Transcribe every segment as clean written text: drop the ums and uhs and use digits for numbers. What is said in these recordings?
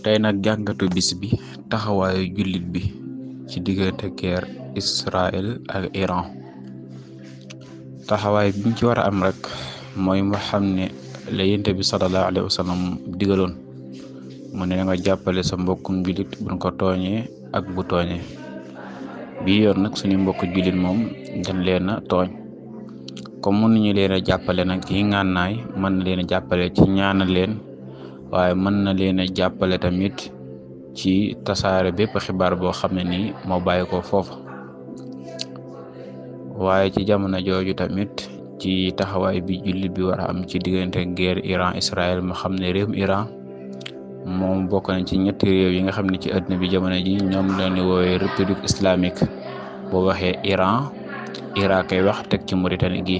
tey nag jàngatu bis bi taxawaayu jullit bi ci diggante guerre Israël ak Iran. taxawaay biñ ci war a am rek mooy mu xam ne la Yonent bi sallallahu alayhi wa sallam digaloon mu ne nga jàppale sa mbokkum jullit buñ ko tooñee ak bu tooñee. bii yoon nag suñu mbokk jullit moom dañ leen a tooñ comme mënuñu leen a jàppale nag ci ngànnaay mën na leen a jàppale ci ñaanal leen, waaye mën na leen a jàppale tamit ci tasaare bépp xibaar boo xam ne nii moo bàyyi ko foofu. waaye ci jamono jooju tamit ci taxawaay bi jullit bi war a am ci diggante guerre Iran Israël mu xam ne réewum Iran moom bokk nañ ci ñetti réew yi nga xam ne ci àdduna bi jamono ji ñoom lañu woowee république islamique. boo waxee Iran Irak kay wax teg ci Mauritanie gi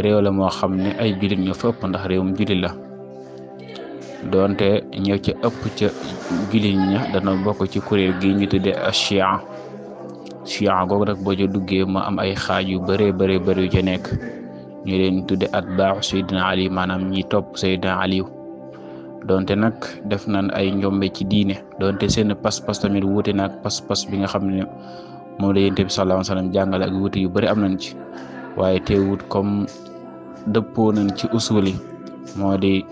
réew la moo xam ne ay jullit ñoo fa ëpp ndax réewum jullit la. doonte ñëw ci ëpp ca jullit ña dana bokk ci kuréel gi ñu tuddee Chia googu rek boo ca duggee ma am ay xaaj yu bëree bëri yu ca nekk ñu leen tudde atbaaxu Seydina Ali, maanaam ñi topp Seydina Ali. doonte nag def nañ ay njombe ci diine, doonte seen pas-pas tamit wuute na ak pas-pas bi nga xam ne moom la Yonent bi sallallahu alayhi wa sallam jàngale, ak wuute yu bëri am nañ ci. waaye teewut comme dëppoo nañ ci usuli moo di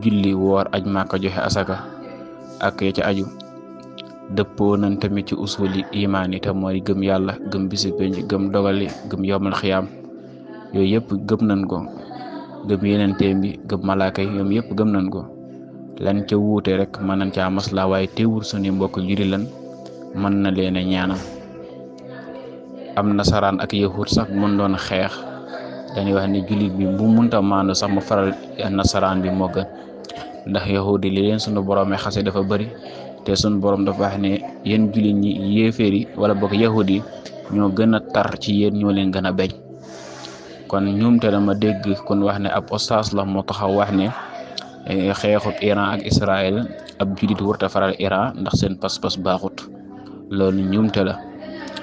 julli, woor, aj Màkka, joxe asaka ak ya ca aju. dëppoo nañ tamit ci usuli imaan yi te mooy gëm yàlla, gëm bisi penc, gëm dogali, gëm yowmal xiyaam. yooyu yëpp gëm nañ ko. gëm yenenteem bi, gëm malaaka yi, ñoom yëpp gëm nañ ko. lan ca wuute rek mën nañ caa masla, waaye teewul suñu mbokk juri lan mën na leen a ñaanal. am nasaraan ak yahud sax mën doon xeex, dañuy wax ne jullit bi bu munta maandu sax mu faral nasaraan bi moo gën, ndax yahud yi li leen sunu borom xase dafa bëri, te sunu borom dafa wax ne yéen jullit ñi yéeféer yi wala boog yahud yi ñoo gën a tar ci yéen, ñoo leen gën a beñ. kon ñoom te dama dégg kon wax ne ab ostaas la moo taxaw wax ne xeexut Iran ak Israël ab jullit wurta faral Iran ndax seen pas-pas baaxut. loolu ñoomte la,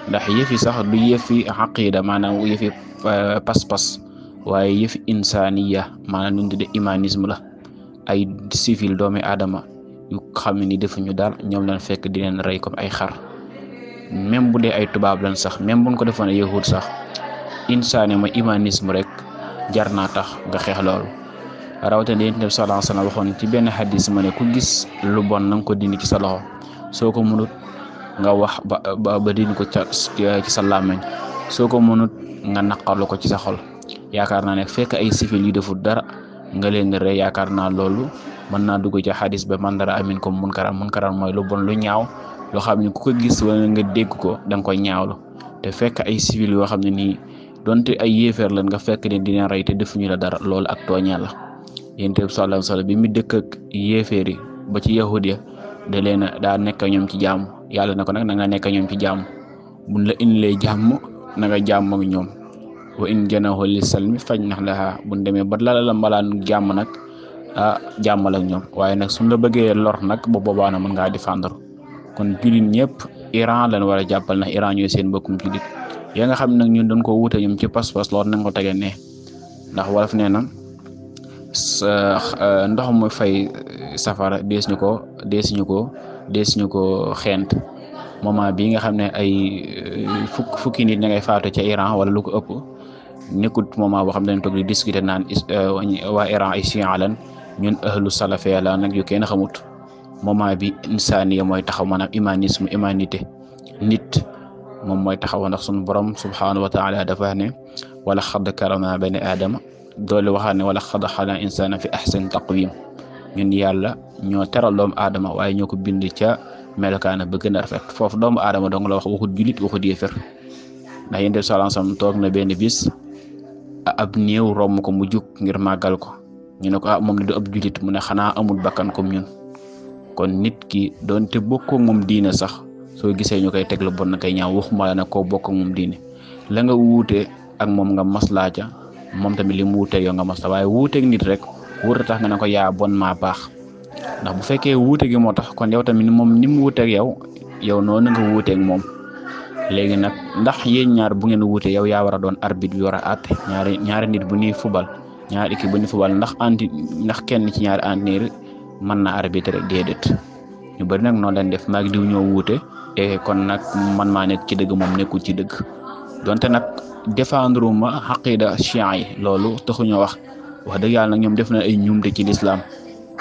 ndax yëfi sax du yëfi aqida, maanaam yëfi pas-pas, waaye yëfi insaniya, maanaam ñu tudde humanisme la. ay civil doomi aadama yu xam ne ni defuñu daal ñoom lañ fekk di leen rey comme ay xar. même bu dee ay tubaab lañ sax, même buñ ko defoon yahud sax, insaani mooy humanisme rek jar naa tax nga xeex loolu. rawatina Yonent bi sallallahu alayhi wa sallam waxoon ci benn xadis ma ne ku gis lu bon na nga ko dindi ci sa loxo, soo ko mënut nga wax ba dindi ko ci sa làmmiñ, soo ko mënut nga naqarlu ko ci sa xol. yaakaar naa ne fekk ay civil yu deful dara nga leen di rey, yaakaar naa loolu mën naa dugg ci xadis ba man dara amin comme munkaran mooy lu bon, lu ñaaw loo xam ne ku ko gis wala nga dégg ko da nga koy ñaawlu. te fekk ay civil yoo xam ne nii donte ay yéefeer lan nga fekk ne dina rey te defuñu la dara, loolu ak tooñeel la. Yonent bi sallallahu alayhi wa sallam bi mu dëkk ak yéefeer yi ba ci yahud ya da leen daa nekk ñoom ci jàmm. yàlla na ko nag na nga nekk ñoom ci jàmm, buñ la indilee jàmm na nga jàmm ak ñoom. wa in janahu lis-salmi fajnah laha, buñ demee ba la mbalaan jàmm nag jàmmal ak ñoom. waaye nag suñ la bëggee lor nag ba boobaa na mën ngaa défendre. kon jullit ñëpp Iran lañ war a jàppal, ndax Iran ñooy seen mbokkum jullit. yaa nga xam ne nag ñun dañ ko wuute ñoom ci pas-pas, loolu nañ ko tege ne, ndax wolof nee na ndox mu fay safara dees ñu ko xeent. moment bi nga xam ne ay fukki nit ña ngay faatu ca Iran wala lu ko ëpp, nekkut moment boo xam ne dañ toog di discuter naan waa Iran ay chiites lan, ñun ahlu salafia la nag yu kenn xamut. moment bi insaniya mooy taxaw, maanaam humanisme, humanité, nit moom mooy taxaw. ndax sunu borom subhanahu wa taala dafa wax ne wala xad karamna bani aadama, doole waxaat ne wala xad xalaqna insana fi ahsani taqwim. ñun yàlla ñoo teral doomu aadama, waaye ñoo ko bind ca melokaana ba gën a rafet. foofu doomu aadama dong la wax, waxut julit, waxut yéefar. ndax Yonent bi sallallahu alayhi wasallam toog na benn bis ab néew romb ko mu jug ngir màggal ko, ñu ne ko moom ne du ab julit, mu ne xanaa amul bakkan comme ñun. kon nit ki doonte bokkoo moom diine sax, soo gisee ñu koy teg lu bon na koy ñaaw, waxuma la nag koo bokk moom diine. la nga wuute ak moom nga maslaa ca, moom tamit li mu wuuteeg yow nga masla. waaye wuuteeg nit rek wuute tax nga ne ko yaa bon maa baax, ndax bu fekkee wuute gi moo tax, kon yow tamit moom ni mu wuuteeg yow noonu nga wuuteeg moom. léegi nag ndax yéen ñaar bu ngeen wuute yow yaa war a doon arbitre bi war a àtte ñaari nit bu ñuy fubal, ñaari équipe bu ñuy fubal, ndax kenn ci ñaari entraîneur mën na arbitre déedéet ñu bari nag noonu leen def maag diw ñoo wuute kon nag man maa nekk ci dëgg moom nekkul ci dëgg donte nag défendre ma xaqida chian yi loolu taxuñoo wax dëgg yàlla nag ñoom def na ay ñumte ci lislaam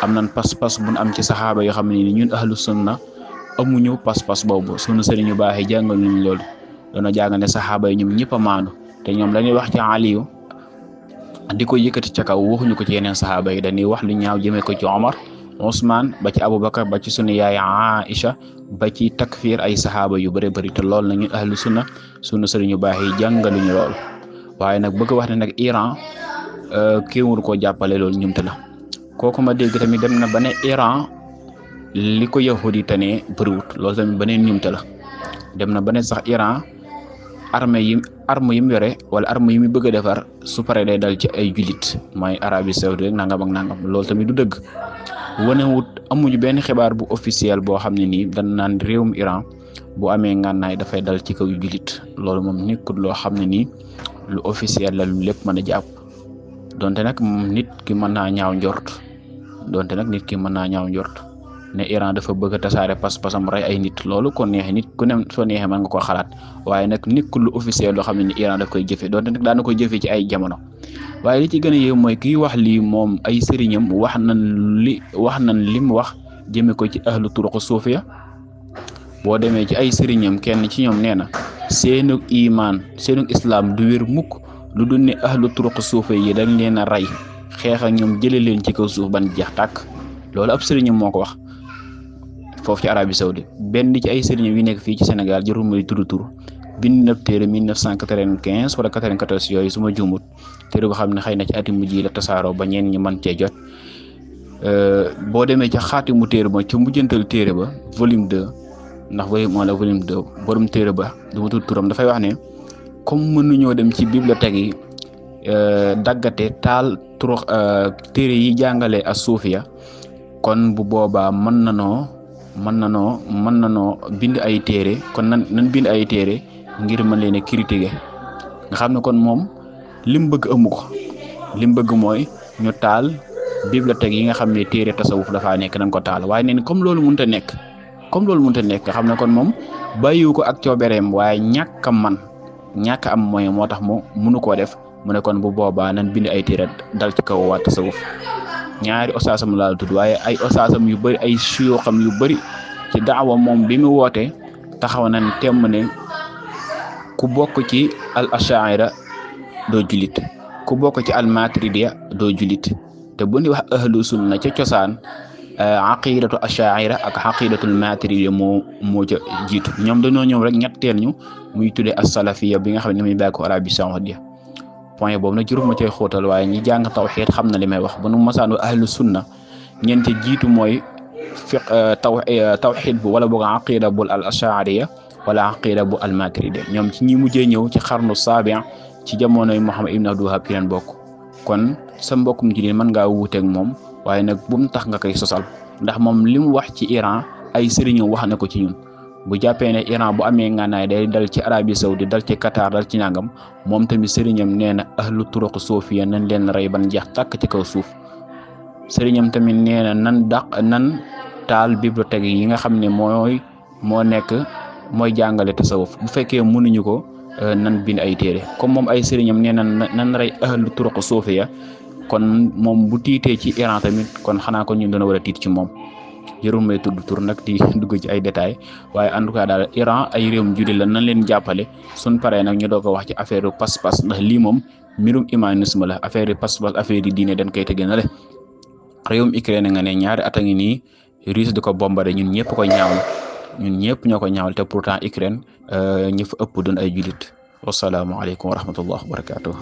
am nañ pas-pas bu ñu am ci saxaaba yoo xam ne ni ñun ahlu sunna amuñu pas-pas boobu sunu sëriñ yu baax yi jàngal ñu loolu doona jàng ne saxaaba yi ñoom ñëpp a maandu te ñoom dañuy wax ci Aliyu di ko yëkkati ca kaw waxuñu ko ci yeneen saxaaba yi dañuy wax lu ñaaw jëmee ko ci Omar Ousmane ba ci Aboubacar ba ci sunu yaay Aïcha ba ci takfir ay saxaaba yu bëri bëri te loolu nag ñun ahlu sunna sunu sëriñ yu baax yi jàngaluñu loolu waaye nag bëgg wax ne nag Iran kii wur koo jàppale loolu ñumte la kooku ma dégg tamit dem na ba ne Iran li ko yahudi tane bëriwut loolu tamit beneen ñumte la dem na ba ne sax Iran arme yi mu yore wala arme yi mu bëgg a defar su paree day dal ci ay julit mooy Arabie Saoudite rek nangam ak nangam loolu tamit du dëgg wanewut amuñu benn xibaar bu officiel boo xam ne nii dañ naan réewum Iran bu amee ngànnaay dafay dal ci kaw julit loolu moom nekkul loo xam ne nii lu officiel la lu lépp mën a jàpp donte nag nit ki mën naa ñaaw njort ne Iran dafa bëgg a tasaare pas-pasam rey ay nit loolu ko neexee nit ku ne soo neexee mën nga koo xalaat waaye nag nekkul lu officiel loo xam ne ni Iran daf koy jëfee donte nag daan na koy jëfee ci ay jamono waaye li ci gën a yéem mooy kiy wax lii moom ay sëriñam wax nañ li mu wax jëme ko ci ahlu turuq suufiya boo demee ci ay sëriñam kenn ci ñoom nee na seenu islam du wér mukk lu dul ne ahlu turuq suufiya yi dañ leen a rey xeex ak ñoom jëlee leen ci kaw suuf ban jeex tàkk loolu ab sëriñam moo ko wax foofu ci Arabie Saoudite benn ci ay sëriñam yu nekk fii ci Sénégal jarul muy tudd tur bind na téere 1995 wala 94 yooyu su ma juumut téere boo xam ne xëy na ci ati mujj yi la tasaaroo ba ñeen ñi mën cee jot boo demee ca xaatimu téere ba ca mujjantal téere ba volume 2 ndax volume 2 borom téere ba du ma tudd turam dafay wax ne comme mënuñoo dem ci bibliothèque yi daggate taal turux téere yi jàngale as suufiya kon bu boobaa mën nanoo bind ay téere kon nan bind ay téere ngir mën leen a critiquer nga xam ne kon moom lim bëgg amu ko lim bëgg mooy ñu taal bibliothèque yi nga xam ne téere tasawuf dafaa nekk nañ ko taal waaye nee comme loolu mënut a nekk nga xam ne kon moom bàyyiwu ko ak coobereem waaye ñàkk am mooy moo tax mu mënu koo def mu ne kon bu boobaa nan bind ay téere dal ci kaw waa tasawuf ñaari osaasam laal tudd waaye ay osaasam yu bëri ay suyuxam yu bëri ci daawa moom bi mu woote taxaw nañ temm ne ku bokk ci al ashaira doo julit ku bokk ci al maturidiya doo julit te bu ñu wax ahlu sunna ca cosaan aqidatu ashaira ak aqidatul maturidiya moo ca jiitu ñoom dañoo ñëw rek ñetteel ñu muy tuddee as salafiya bi nga xam ne muy bàyyi ko Arabie Saoudite point boobu nag juróom ma cay xóotal waaye ñi jàng tawxiid xam na li may wax ba nu masaanu ahlu sunna ñeente jiitu mooy tawxiid bu wala boog aqida bu al ashariya wala aqida bu al maturidi ñoom ci ñi mujjee ñëw ci xarnu saabi ci jamonoy Muhammad ibn Abdul Wahhab ci leen bokk kon sa mbokkum jullit mën ngaa wuuteeg moom waaye nag bu mu tax nga koy sosal ndax moom li mu wax ci Iran ay sëriñam wax na ko ci ñun bu jàppee ne Iran bu amee ngànnaay day dal ci Arabie Saoudite dal ci Qatar dal ci nangam moom tamit sëriñam nee na ahlu turuq suufiya nañ leen rey ban jeex tàkk ci kaw suuf sëriñam tamit nee na nan taal bibliothèque yi nga xam ne mooy jàngale tasawuf bu fekkee mënuñu ko nan bind ay téere comme moom ay sëriñam nee na nan rey ahlu turuq suufiya kon moom bu tiitee ci Iran tamit kon xanaa ko ñun dana war a tiit ci moom jërul may tudd tur nag di dugg ci ay détails waaye en tout cas daal Iran ay réewum jullit la nan leen jàppale suñ paree nag ñu doog a wax ci affaire pas-pas ndax lii moom mbirum humanisme la affaire yi pas-pas affaire yi diine dañ koy tege na le réewum Ukraine nga ne ñaari at a ngi nii Russie di ko bombardé ñun ñëpp ñoo ko ñaawal te pourtant Ukraine ñi fa ëpp doon ay jullit wasalaamaaleykum wa rahmatullah wa barakatuh